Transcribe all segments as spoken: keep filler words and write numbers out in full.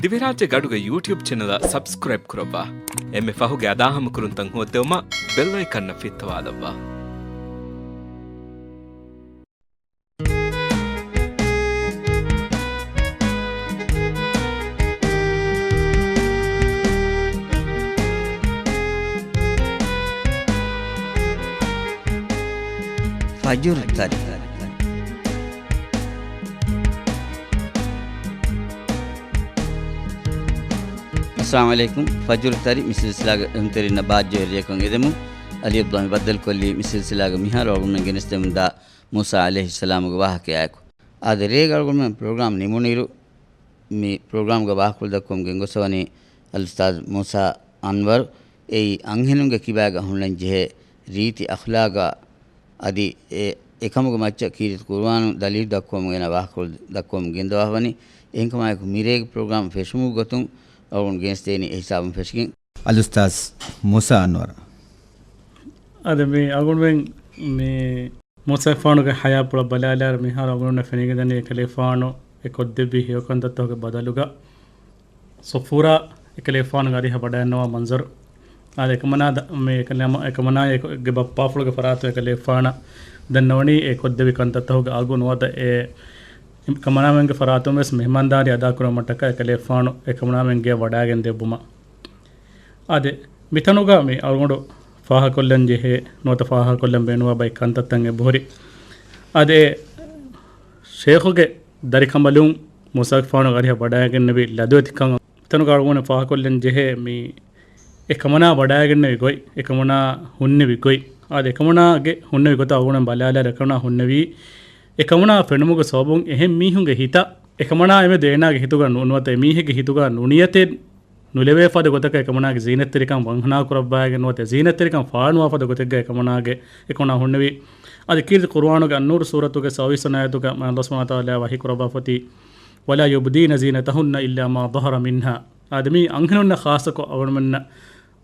ދިވެހިރާއްޖޭގެ އަޑުގެ ޔޫޓިއުބް ޗެނަލަށް ސަބްސްކްރައިބް ކުރައްވާ. އެންމެ ފަހުގެ އަދާހަމަކުރުންތައް ހޯއްދެވުމަށް ބެލް އައިކަންއަށް ފިއްތަވާލައްވާ. ފަޖުރު ތަރި. އައްސަލާމު ޢަލައިކުމް. ފަޖުރު ތަރި މި ސިލްސިލާގެ އެހުންތެރިންނަށް ބާއްޖަވެރި ލިޔެކޮށް އެދެމުން. އަލީ އަބްދުﷲ މި ބައްދަލުކޮށްލީ މި ސިލްސިލާގެ މިހާރު އަޅުގަނޑުމެން ގެނެސްދެމުންދާ މޫސާ ޢަލައިހިއްސަލާމުގެ ވާހަކަޔާއެކު. އާދެ، ރޭގަ އަޅުގަނޑުމެން ޕްރޮގްރާމް ނިމުނުއިރު، މި ޕްރޮގްރާމްގަ ވާހަކަފުޅު ދައްކަވަމުން ގެންގޮސްފަވަނީ އަލްއުސްތާޛް މޫސާ އަންވަރު. އެއީ އަންހެނުންގެ ކިބާގަ ހުންނަން ޖެހޭ ރީތި އަޚްލާގާ އަދި އެ، އެކަމުގެ މައްޗަށް ކީރިތި ޤުރުއާނުން ދަލީލު ދައްކަވަމުން އޭނާ ވާހަކަފުޅު ދައްކަވަމުން ގެންދަވާފަވަނީ. އެހެންކަމާއެކު މިރޭގެ ޕްރޮގްރާމް ފެށުމުގެ ގޮތުން އަޅުގަނޑު ގެނެސްދޭނީ އެހިސާބުން ފެށިގެން. އަލްއުސްތާޛް މޫސާ އަންވަރު. އަދި މި އަޅުގަނޑުމެން މި މޫސާގެފާނުގެ ޙަޔާތްޕުޅަށް ބަލާލާއިރު މިހާރު އަޅުގަނޑުމެންނަށް ފެނިގެންދަނީ އެކަލޭގެފާނު އެ ކޮށްދެއްވި ހެޔޮ ކަންތައްތަކުގެ ބަދަލުގަ ޞަފޫރާ އެކަލޭގެފާނުގެ އަރިހަށް ވަޑައިގަންނަވާ މަންޒަރު. އާދެ، އެކަމަނާ ދަ-، މި އެކަލޭމަ-، އެކަމަނާ އެކު-، ގެ ބައްޕާފުޅުގެ ފަރާތުން އެކަލޭގެފާނަށް ދަންނަވަނީ އެ ކޮށްދެއްވި ކަންތައްތަކުގެ އަގު ނުވަތަ އެ އެކަމަނާމެންގެ ފަރާތުން ވެސް މެހެމާންދާރީ އަދާކުރުމަށްޓަކާ އެކަލޭގެފާނު އެކަމަނާމެން ގެއަށް ވަޑައިގެން ދެއްވުމަށް. އާދެ، މިތަނުގަ މި އަޅުގަނޑު ފާހަގަކޮށްލަން ޖެހޭ، ނުވަތަ ފާހަގަކޮށްލަން ބޭނުންވާ ބައެއް ކަންތައްތައް އެބަހުރި. އާދެ، ޝޭޚުގެ ދަރިކަނބަލުން މޫސާގެފާނުގެ އަރިހަށް ވަޑައިގެންނެވި ލަދުވެތިކަން. މިތަނުގަ އަޅުގަނޑު ފާހަގަކޮށްލަން ޖެހޭ މި އެކަމަނާ ވަޑައިގެންނެވި ގޮތް، އެކަމަނާ ހުންނެވި ގޮތް. އާދެ، އެކަމަނާގެ ހުންނެވި ގޮތަށް އަޅުގަނޑު ބަލާލާއިރު އެކަމަނާ ހުންނެވީ، އެކަމަނާ ފެނުމުގެ ސަބަބުން އެހެން މީހުންގެ ހިތަށް، އެކަމަނާ އެމެދު އޭނާގެ ހިތުގަ ނު-، ނުވަތަ އެމީހެއްގެ ހިތުގަ ނުނިޔަތެއް ނުލެވޭ ފަދަ ގޮތަކަށް އެކަމަނާގެ ޒީނަތްތެރިކަން ވަންހަނާ ކުރައްވާގެން ނުވަތަ ޒީނަތްތެރިކަން ފާޅުނުވާ ފަދަ ގޮތެއްގަ އެކަމަނާގެ، އެކަމަނާ ހުންނެވި. އަދި ކީރިތި ޤުރުއާނުގެ އައްނޫރު ސޫރަތުގެ ސައުވީސް ވަނަ އާޔަތުގަ މާތް ﷲ ސުބްޙާނަހޫ ވަތަޢާލާ ވަޙީ ކުރައްވާފަތީ، "ولا يبدين زينتهن إلا ما ظهر منها." އާދެ، މީ އަންހެނުންނަށް ޚާއްޞަކޮށް އަޅުގަނޑުމެންނަށް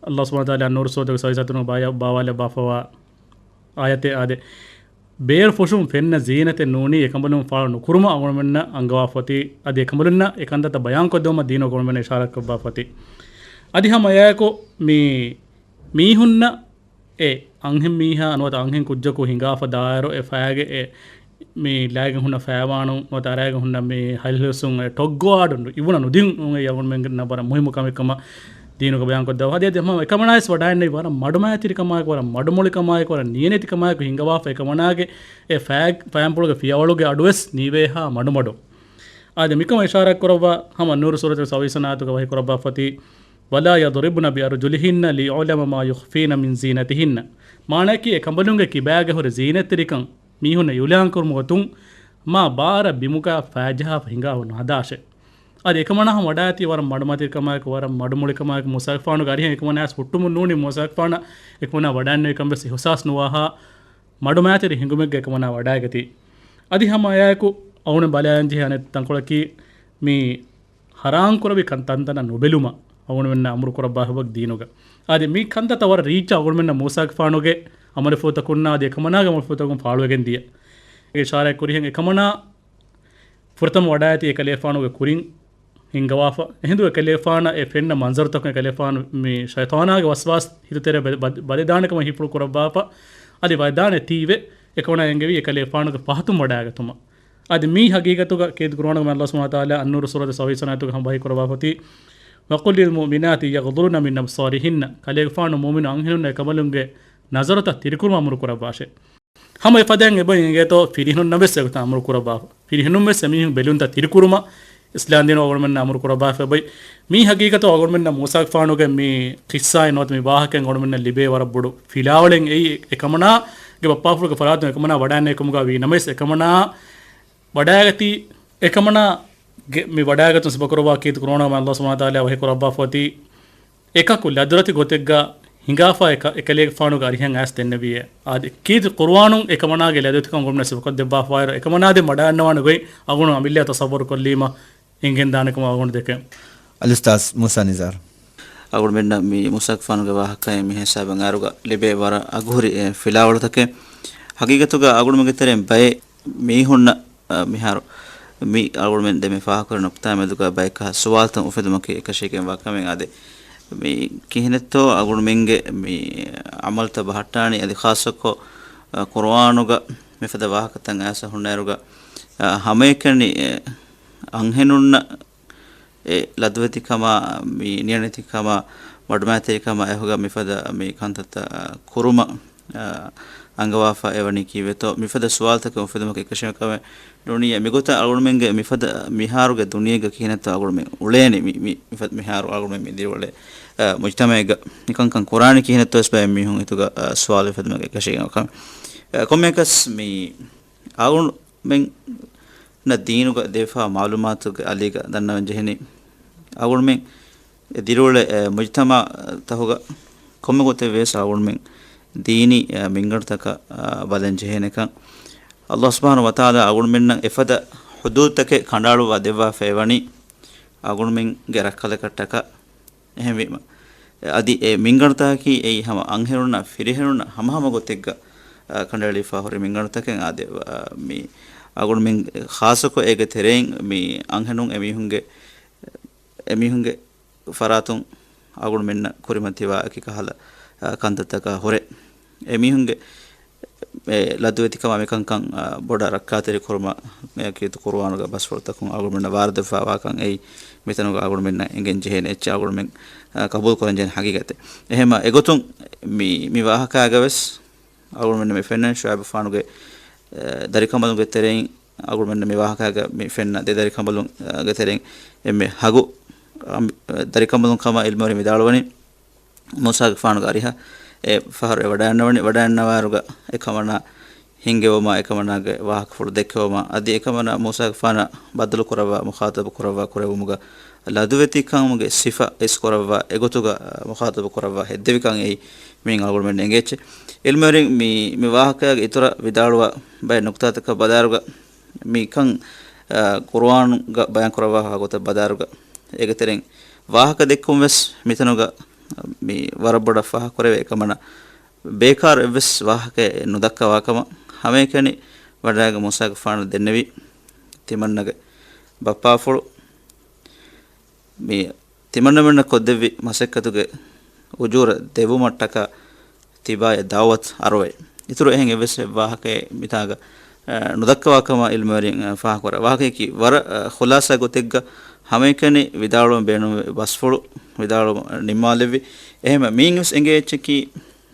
ﷲ ސުބްޙާނަހޫ ވަތަޢާލާ އައްނޫރު ސޫރަތުގެ ސައުވީސް ވަނަ އާޔަތުން ބާޔަ-، ބާވާލައްވާފަވާ އާޔަތެއް. އާދެ، ބޭރު ފުށުން ފެންނަ ޒީނަތެއް ނޫނީ އެކަނބަލުން ފާޅު ނުކުރުމަށް އަޅުގަނޑުމެންނަށް އަންގަވާފަތީ، އަދި އެކަނބަލުންނަށް އެކަންތައްތައް ބަޔާންކޮށްދެވުމަށް ދީނު އަޅުގަނޑުމެންނަށް އިޝާރާތްކޮށްވާފަތީ. އަދި ހަމަ އެއާއެކު މި މީހުންނަށް އެ އަންހެން މީހާ ނުވަތަ އަންހެން ކުއްޖަކު ހިނގާފަ ދާއިރު އެ ފައިގެ އެ މި ލައިގެން ހުންނަ ފައިވާނު ނުވަތަ އަރައިގެން ހުންނަ މި ހަލިހުސުން އެ ޓޮއްގޮވާޑުން އިވުނަ ނުދިން އެއީ އަޅުގަނޑުމެންނަށް ވަރަށް މުހިއްމު ކަމެއް ކަމަށް ދީނުގަ ބަޔާންކޮށްދެއްވާ. އަދި އަދި ހަމަ އެކަމަނާވެސް ވަޑައިގެންނެވި ވަރަށް މަޑުމައިތިރިކަމާއެކު، ވަރަށް މަޑުމޮޅިކަމާއެކު، ވަރަށް ނިޔަނެތިކަމާއެކު ހިނގަވާފަ އެކަމަނާގެ އެ ފައި-، ފައިންޕުޅުގެ ފިޔަވަޅުގެ އަޑުވެސް ނީވޭހާ މަޑުމަޑު. އާދެ، މިކަމަށް އިޝާރާތްކުރައްވާ ހަމަ އައްނޫރު ސޫރަތުގެ ސައުވީސް ވަނަ އާޔަތުގަ ވަޙީ ކުރައްވާފަތީ، "ولا يضربن بأرجلهن ليعلم ما يخفين من زينتهن." މާނައަކީ އެ ކަނބަލުންގެ ކިބާގަ ހުރި ޒީނަތްތެރިކަން މީހުންނަށް އިއުލާންކުރުމުގެ ގޮތުން މާ ބާރަށް ބިމުގަ ފައިޖަހާފަ ހިނގާފަ ނުހަދާށޭ. އަދި އެކަމަނާ ހަމަ ވަޑައިގަތީ ވަރަށް މަޑުމަތިރިކަމާއެކު، ވަރަށް މަޑުމޮޅިކަމާއެކު މޫސާގެފާނުގެ އަރިހަށް އެކަމަނާވެސް ހުއްޓުމުން ނޫނީ މޫސާގެފާނަށް އެކަމަނާ ވަޑައިގެންނެވިކަން ވެސް އިހުސާސް ނުވާހާ މަޑުމައިތިރި ހިނގުމެއްގަ އެކަމަނާ ވަޑައިގަތީ. އަދި ހަމަ އެއާއެކު އަޅުގަނޑު ބަލާލަންޖެހޭ އަނެއް ތަންކޮޅަކީ މި ހަރާންކުރެވި ކަން ތަންތަނަށް ނުބެލުމަށް އަޅުގަނޑުމެންނަށް އަމުރު ކުރައްވާފަ ދީނުގަ. އާދެ، މި ކަންތައްތައް ވަރަށް ރީއްޗަށް އަޅުގަނޑުމެންނަށް މޫސާގެފާނުގެ އަމަލުފަދަކުންނާ އަދި އެކަމަނާގެ އަމަލުފަދަކުން ފާޅުވެގެން ދިޔަ. އޭގެ އިޝާރާތް ކުރިހެން އެކަމަނާ ފުރަތަމަ ވަޑައިގަތީ އެކަލޭގެފާނުގެ ކުރިން ހިންގަވާފަ. އެހިނދު އެކަލޭގެފާނަށް އެ ފެންނަ މަންޒަރުތަކުން އެކަލޭގެފާނު މި ޝައިޠާނާގެ ވަސްވާސް ހިތުތެރޭ ބަ-، ބަ-، ބަލެދާނެ ކަމަށް ހީއްޕުޅު ކުރައްވާފަ. އަދި ވަދާނެ ތީވެ އެކަމަނާ އެންގެވީ އެކަލޭގެފާނުގެ ފަހަތުން ވަޑައިގަތުމަށް. އަދި މީ ހަގީގަތުގަ ކީރިތި ޤުރުއާނުގަ މާތް ﷲ ސުބްޙާނަހޫ ވަތަޢާލާ އައްނޫރު ސޫރަތުގެ ސައުވީސް ވަނަ އާޔަތުގަ ހަމަ ވަޙީ ކުރައްވާފަތީ، "وقل للمؤمنات يغضضن من أبصارهن." ކަލޭގެފާނު މުއުމިނު އަންހެނުންނަށް އެކަނބަލުންގެ ނަޒަރުތައް ތިރިކުރުމަށް އަމުރު ކުރައްވާށޭ. ހަމަ އެފަދައިން އެބަ އިނގޭތޯ ފިރިހެނުންނަށް ވެސް އެގޮތަށް އަމުރު ކުރައްވާފަ. ފިރިހެނުން ވެސް އެމީހުން ބެލުންތައް ތިރިކުރުމަށް އިސްލާމް ދީނު އަޅުގަނޑުމެންނަށް އަމުރު ކުރައްވާފައި. މީ ހަގީގަތު އަޅުގަނޑުމެންނަށް މޫސާގެފާނުގެ މި ޤިއްސާއިން ނުވަތަ މި ވާހަކައިން އަޅުގަނޑުމެންނަށް ލިބޭ ވަރަށް ބޮޑު ފިލާވަޅެއް. އެއީ އެކަމަނާގެ ބައްޕާފުޅުގެ ފަރާތުން އެކަމަނާ ވަޑައިގެންނެވި ކަމުގަ ވީ ނަމަވެސް، އެކަމަނާ ވަޑައިގަތީ އެކަމަނާގެ މި ވަޑައިގަތުން ސިފަކުރައްވާ ކީރިތި ޤުރުއާނުގަ މާތް ﷲ ސުބްޙާނަހޫ ވަތަޢާލާ ވަޙީ ކުރައްވާފަ އޮތީ، އެކަކު ލަދުވެތި ގޮތެއްގަ ހިނގާފަ އެކަ-، އެކަލޭގެފާނުގެ އަރިހަށް އައިސް ދެންނެވިއޭ. އާދެ، ކީރިތި ޤުރުއާނުން އެކަމަނާގެ ލަދުވެތިކަން އަޅުގަނޑުމެންނަށް ސިފަކޮށް ދެއްވާފައިރު، އެކަމަނާ ދެން ވަޑައިގަންނަވާނެ ގޮތް އަޅުގަނޑު އަމިއްލައަށް ތަޞައްވަރު ކޮށްލީމަ އެނގެންދާނެ ކަމަށް އަޅުގަނޑު ދެކެން. އަލްއުސްތާޛް މޫސާ ނިޒާރު. އަޅުގަނޑުމެންނަށް މި މޫސާގެފާނުގެ ވާހަކައެއް މި ހިސާބަށް އައިރުގަ ލިބޭ ވަރަށް އަގުހުރި، އެ، ފިލާވަޅުތަކެއް. ހަގީގަތުގަ އަޅުގަނޑުމެންގެ ތެރެއިން ބައެއް މީހުންނަށް، އަ، މިހާރު މި އަޅުގަނޑުމެން ދެމި ފާހަގަކުރި ނުކުތާ މެދުގަ ބައެއްކަހަ ސުވާލުތައް އުފެދުމަކީ އެކަށީގެންވާ ކަމެއް. އާދެ، މި ކިހިނެއްތޯ އަޅުގަނޑުމެންގެ މި އަމަލުތައް ބަހައްޓާނީ؟ އަދި ޚާއްޞަކޮށް، އަ، ޤުރުއާނުގަ މިފަދަ ވާހަކަތައް އައިސް ހުންނައިރުގަ، އަ، ހަމައެކަނި، އެ، އަންހެނުންނަށް އެ ލަދުވެތިކަމާ، މި ނިޔަނެތިކަމާ، މަޑުމައިތިރިކަމާ އެހުގަ މިފަދަ މި ކަންތައްތައް، އަ، ކުރުމަށް، އަ، އަންގަވާފަ އެވަނީ ކީއްވެތޯ؟ މިފަދަ ސުވާލުތަކެއް އުފެދުމަކީ އެކަށީގެންވާ ކަމެއް ނޫނިއްޔާ. މިގޮތަށް އަޅުގަނޑުމެންގެ މިފަދަ މިހާރުގެ ދުނިޔޭގަ ކިހިނެއްތޯ އަޅުގަނޑުމެން އުޅޭނީ؟ މި، މި، މިފަ-، މިހާރު އަޅުގަނޑުމެން މި ދިރިއުޅޭ، އަ، މުޖްތަމަޢެއްގަ މިކަންކަން ކުރާނީ ކިހިނެއްތޯވެސް ބައެއް މީހުން ހިތުގަ، އަ، ސުވާލު އުފެދުމަކީ އެކަށީގެންވާ ކަމެއް. އަ، ކޮންމެއަކަސް މި އަޅުގަނޑުމެންނަށް ދީނުގަ ދެވިފާ މަޢުލޫމާތުގެ އަލީގަ ދަންނަވަން ޖެހެނީ، އަޅުގަނޑުމެން ދިރިއުޅޭ، އެ، މުޖްތަމަޢުތަކުގަ ކޮންމެ ގޮތެއްވިޔަސް އަޅުގަނޑުމެން ދީނީ، އެ، މިންގަނޑުތަކަށް، އަ، ބަލަން ޖެހޭނެކަން. އައްލާހު ސުބްޙާނަހޫ ވަތަޢާލާ އަޅުގަނޑުމެންނަށް އެފަދަ ޙުދޫދުތަކެއް ކަނޑައަޅުއްވާ ދެއްވާފަ އެވަނީ އަޅުގަނޑުމެންގެ ރައްކަލަކަށްޓަކާ. އެހެންވީމަ، އަދި އެ މިންގަނޑުތަކަކީ އެއީ ހަމަ އަންހެނުންނަށް ފިރިހެނުންނަށް ހަމަހަމަ ގޮތެއްގަ، އަ، ކަނޑައެޅިފަ ހުރި މިންގަނޑުތަކެއް. އާދެ، އަ، މި އަޅުގަނޑުމެން ޚާއްޞަކޮށް އޭގެ ތެރެއިން މި އަންހެނުން އެމީހުންގެ، އެމީހުންގެ ފަރާތުން އަޅުގަނޑުމެންނަށް ކުރިމަތިވާ އެކި ކަހަލަ، އަ، ކަންތައްތަކާ ހުރެ އެމީހުންގެ އެ ލަދުވެތިކަމާ މިކަންކަން، އަ، ބޮޑަށް ރައްކާތެރިކުރުމަށް މި ކީރިތި ޤުރުއާނުގެ ބަސްފުޅުތަކުން އަޅުގަނޑުމެންނަށް ވާރިދުވެފަ ވާކަން އެއީ މިތަނުގަ އަޅުގަނޑުމެންނަށް އެނގެން ޖެހޭނެ އެއްޗެއް، އަޅުގަނޑުމެން، އަ، ޤަބޫލު ކުރަން ޖެހޭނެ ހަގީގަތެއް. އެހެންމަ އެގޮތުން މި، މި ވާހަކާގަވެސް އަޅުގަނޑުމެންނަށް މި ފެންނަނީ ޝުޢައިބުގެފާނުގެ، އެ، ދަރިކަނބަލުންގެ ތެރެއިން އަޅުގަނޑުމެންނަށް މި ވާހަކާގަ މި ފެންނަ ދެ ދަރިކަނބަލުން، އަ، ގެ ތެރެއިން އެންމެ ހަގު، އަ، ދަރިކަނބަލުން ކަމަށް ޢިލްމުވެރިން ވިދާޅުވަނީ. މޫސާގެފާނުގެ އަރިހަށް އެ ފަހަރު އެ ވަޑައިންނަވަނީ، ވަޑައިންނަވާއިރުގަ އެކަމަނާ ހިންގެވުމާ، އެކަމަނާގެ ވާހަކަފުޅު ދެއްކެވުމާ، އަދި އެކަމަނާ މޫސާގެފާނަށް ބައްދަލު ކުރައްވާ، މުޚާޠަބު ކުރައްވާ ކުރެއްވުމުގަ ލަދުވެތިކަމުގެ ސިފަ އިސްކުރައްވާ، އެގޮތުގަ މުޚާޠަބު ކުރައްވާ ހެއްދެވިކަން އެއީ މިއިން އަޅުގަނޑުމެން އެނގޭ އެއްޗެއް. ޢިލްމުވެރިން މި، މި ވާހަކައިގެ އިތުރަށް ވިދާޅުވާ ބައެއް ނުކުތާތަކަށް ބަލާއިރުގަ މިކަން، އާ، ޤުރުއާނުގަ ބަޔާން ކުރައްވާފަ ގޮތަށް ބަލާއިރުގަ އޭގެ ތެރެއިން ވާހަކަ ދެއްކުން ވެސް މިތަނުގަ މި ވަރަށް ބޮޑަށް ފާހަގަކުރެވޭ. އެކަމަނާ ބޭކާރު އެއްވެސް ވާހަކައެއް ނުދައްކަވާ ކަމަށް ހަމައެކަނި ވަޑައިގެން މޫސާގެފާނަށް ދެންނެވި ތިމަންނަގެ ބައްޕާފުޅު މި ތިމަންނަމެންނަށް ކޮށްދެއްވި މަސައްކަތުގެ އުޖޫރަ ދެއްވުމަށްޓަކާ ތިބާޔަށް ދަޢުވަތު އަރުވައި. އިތުރު އެހެން އެއްވެސް ވާހަކައެއް މިތާގަ، އަ، ނުދައްކަވާ ކަމަށް ޢިލްމުވެރިން، އަ، ފާހަގަކުރާ ވާހަކަޔަކީ ވަރަށް، އަ، ޚުލާޞާ ގޮތެއްގަ ހަމައެކަނި ވިދާޅުވަން ބޭނުންވި ބަސްފުޅު ވިދާޅުވަން ނިންމާލެއްވި. އެހެންމަ މިއިން ވެސް އެނގޭ އެއްޗަކީ،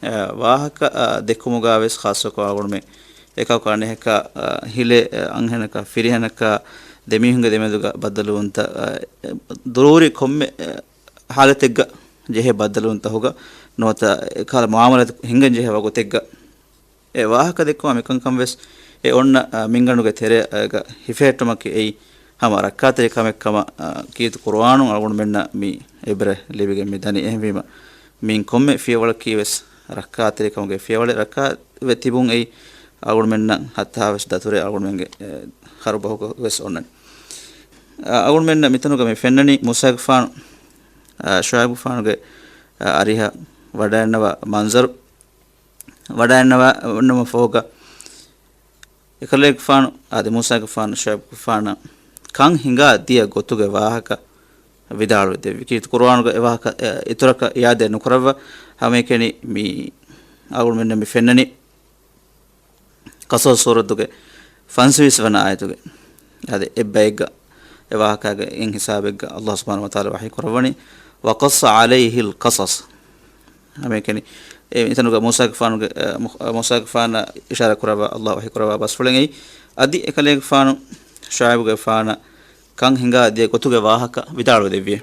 އަ، ވާހަކަ، އަ، ދެއްކުމުގަ ވެސް ޚާއްޞަކޮށް އަޅުގަނޑުމެން އެކަކު އަނެކަކާ، އަ، ހިލޭ، އަ، އަންހެނަކާ ފިރިހެނަކާ ދެމީހުންގެ ދެމެދުގަ ބައްދަލުވުންތައް، އަ، ދުރޫރީ ކޮންމެ، އަ، ޙާލަތެއްގަ ޖެހޭ ބައްދަލުވުންތަކުގަ ނުވަތަ އެކަހަލަ މުޢާމަލާތު ހިނގަން ޖެހޭ ވަގުތެއްގަ އެ ވާހަކަ ދެއްކުމާ މިކަންކަން ވެސް އެ އޮންނަ، އަ، މިންގަނޑުގެ ތެރޭގަ ހިފެހެއްޓުމަކީ އެއީ ހަމަ ރައްކާތެރި ކަމެއް ކަމަށް، އަ، ކީރިތި ޤުރުއާނުން އަޅުގަނޑުމެންނަށް މި ޢިބްރަތް ލިބިގެން މި ދަނީ. އެހެންވީމަ މިއިން ކޮންމެ ފިޔަވަޅަކީ ވެސް ރައްކާތެރިކަމުގެ ފިޔަވަޅެއް. ރައްކާތެރިވެ ތިބުން އެއީ އަޅުގަނޑުމެންނަށް ހަތާވެސް ދަތުރެއް އަޅުގަނޑުމެންގެ، އެ، ހަރުބަހުގަ ވެސް އޮންނަނީ. އަ، އަޅުގަނޑުމެންނަށް މިތަނުގަ މި ފެންނަނީ މޫސާގެފާނު، އަ، ޝުޢައިބުގެފާނުގެ، އަ، އަރިހަށް ވަޑައިންނަވާ މަންޒަރު. ވަޑައިންނަވާ އޮންނަމަ ފަހުގަ އެކަލޭގެފާނު އާދެ، މޫސާގެފާނު ޝުޢައިބުގެފާނަށް ކަން ހިނގާ ދިޔަ ގޮތުގެ ވާހަކަ ވިދާޅުވެ ދެއްވި. ކީރިތި ޤުރުއާނުގަ އެ ވާހަކަ، އެ، އިތުރަކަށް އިޢާދަ ނުކުރައްވާ ހަމައެކަނި މި އަޅުގަނޑުމެންނަށް މި ފެންނަނީ ޤަޞަޞް ސޫރަތުގެ ފަންސަވީސް ވަނަ އާޔަތުގެ އާދެ، އެއްބައެއްގަ އެ ވާހަކާގެ އެއް ހިސާބެއްގަ އައްލާހު ސުބްޙާނަހޫ ވަތަޢާލާ ވަޙީ ކުރައްވަނީ، وَقَصَّ عَلَيْهِ الْقَصَصَ. ހަމައެކަނި އެ މިތަނުގަ މޫސާގެފާނުގެ، އަ، މު-، އަ، މޫސާގެފާނަށް އިޝާރާ ކުރައްވާ އައްލާހު ވަޙީ ކުރައްވާ ބަސްފުޅެއް އެއީ. އަދި އެކަލޭގެފާނު ޝުޢައިބުގެފާނަށް ކަން ހިނގާ ދިޔަ ގޮތުގެ ވާހަކަ ވިދާޅުވެ ދެއްވި.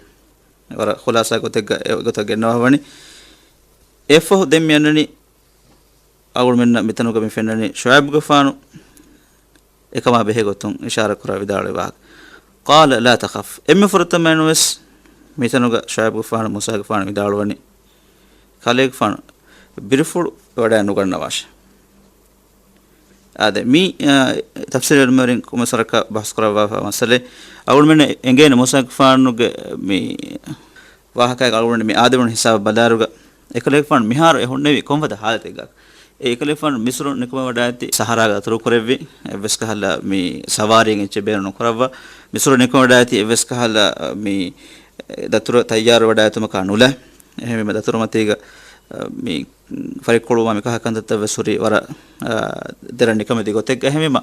ވަރަށް ޚުލާޞާ ގޮތެއްގަ އެ ގޮތަށް ގެންނަވާ ވަނީ. އެއަށްފަހު ދެން މި އަންނަނީ އަޅުގަނޑުމެންނަށް މިތަނުގަ މި ފެންނަނީ ޝުޢައިބުގެފާނު އެކަމާ ބެހޭ ގޮތުން އިޝާރާ ކުރާ ވިދާޅުވި ވާހަކަ. قَالَ لَا تَخَفْ. އެންމެ ފުރަތަމައިން ވެސް މިތަނުގަ ޝުޢައިބުގެފާނު މޫސާގެފާނަށް ވިދާޅުވަނީ، ކަލޭގެފާނު ބިރުފުޅު ވަޑައި ނުގަންނަވާށެ. އާދެ، މި، އާ، ތަފްސީރު ޢިލްމުވެރިން ކޮންމެސް ވަރަކަށް ބަހުސް ކުރައްވާފަ މައްސަލައެއް. އަޅުގަނޑުމެން އެނގޭނެ މޫސާގެފާނުގެ މި ވާހަކައިގަ އަޅުގަނޑު މި އާދެވުނު ހިސާބަށް ބަލާއިރުގަ، އެކަލޭގެފާނު މިހާރު އެ ހުންނެވީ ކޮންފަދަ ޙާލަތެއްގަ؟ އެކަލޭގެފާނު މިސްރުން ނިކުމެވަޑައިގަތީ ސަހަރާގަ ދަތުރު ކުރެއްވި، އެއްވެސް ކަހަލަ މި ސަވާރީއެއް އެއްޗެއް ބޭނުން ނުކުރައްވާ. މިސްރުން ނިކުމެވަޑައިގަތީ އެއްވެސް ކަހަލަ މި ދަތުރަށް ތައްޔާރުވެވަޑައިގަތުމަކާ ނުލާ. އެހެންވީމަ ދަތުރުމަތީގަ، އަ، މި ފަރިއްކުޅުވުމާ މިކަހަލަ ކަންތައްތައްވެސް ހުރީ ވަރަށް، އަ، ދެރަ ނިކަމެތި ގޮތެއްގަ. އެހެންވީމަ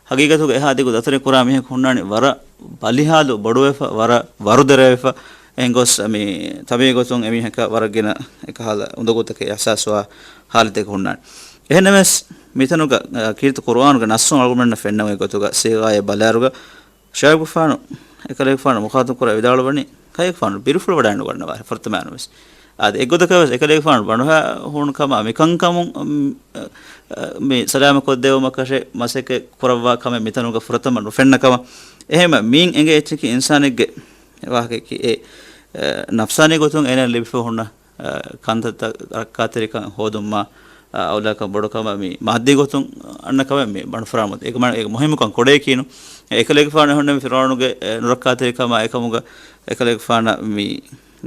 ހަގީގަތުގަ އެހާ ދިގު ދަތުރެއް ކުރާ މީހަކު ހުންނާނީ ވަރަށް ބަލިހާލު ބޮޑުވެފަ، ވަރަށް ވަރުދެރަވެފަ. އެހެން ގޮސް މި ތަބީޢީ ގޮތުން އެމީހަކަށް ވަރަށް ގިނަ އެކަހަލަ އުނދަގޫތަކެއް އިޙްސާސްވާ ހާލަތެއް ހުންނާނެ. އެހެންނަމަވެސް މިތަނުގަ، އަ، ކީރިތި ޤުރުއާނުގެ ނައްސުން އަޅުގަނޑުމެންނަށް ފެންނަ ގޮތުގަ ސީޣާއެއް ބަލާއިރުގަ ޝުޢައިބުގެފާނު އެކަލޭގެފާނު މުޚާޠަބު ކުރާ ވިދާޅުވަނީ، ކަލޭގެފާނު ބިރުފުޅުވަޑައިނުގަންނަވާ ފުރަތަމައިނުވެސް. އާދެ، އެއްގޮތަކަށް ވެސް އެކަލޭގެފާނު ބަނޑުހައި ހޫނު ކަމާ މިކަންކަމުން، އު، އަ، މި ސަލާމަތް ކޮށްދެއްވުމަކަށެއް މަސައްކަތް ކުރައްވާ ކަމެއް މިތަނުގަ ފުރަތަމަ ނުފެންނަ ކަމަށް. އެހެންވީމަ މީން އެނގޭ އެއްޗަކީ އިންސާނެއްގެ ވާހަކައަކީ އެ، އަ، ނަފްސާނީ ގޮތުން އޭނަ ލިބިފަ ހުންނަ، އަ، ކަންތައްތައް ރައްކާތެރިކަން ހޯދުމާ، އަ، އައުލާކަން ބޮޑުކަމަށް މި މާއްދީ ގޮތުން އަންނަ ކަމެއް މި ބަނޑުފުރާން އެ މަ-، އޭގެ މުހިއްމުކަން ކުޑައަކީނު. އެކަލޭގެފާނު ހުންނެވި ފިރުޢައުނުގެ، އެ، ނުރައްކާތެރިކަމާ އެކަމުގަ އެކަލޭގެފާނަށް މި،